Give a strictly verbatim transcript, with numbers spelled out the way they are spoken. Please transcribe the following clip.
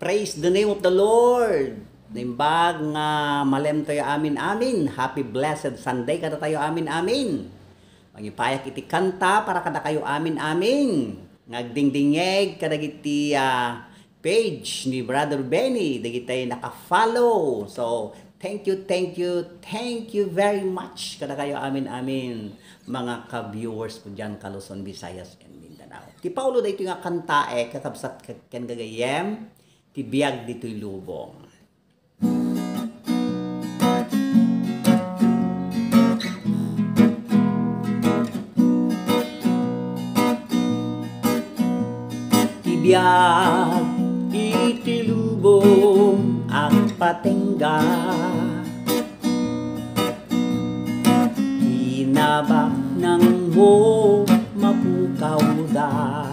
Praise the name of the Lord. Naimbag nga malemtayo amin-amin. Happy blessed Sunday kadatayo amin-amin. Mangipayak iti kanta para kadakayo amin-amin. Nga agdingdingeg kadagiti, ah, page ni Brother Benny, dagiti naka-follow. So, thank you, thank you, thank you very much kadakayo amin-amin, mga ka-viewers ko diyan ka Luzon, Visayas, and Mindanao. Ti Paolo daytoy nga kantaek, kakabsat ken gagayyem, ti biag ditoy lubong. Ti biag iti lubong agpatengga, ti nabaknangmo mapukawda.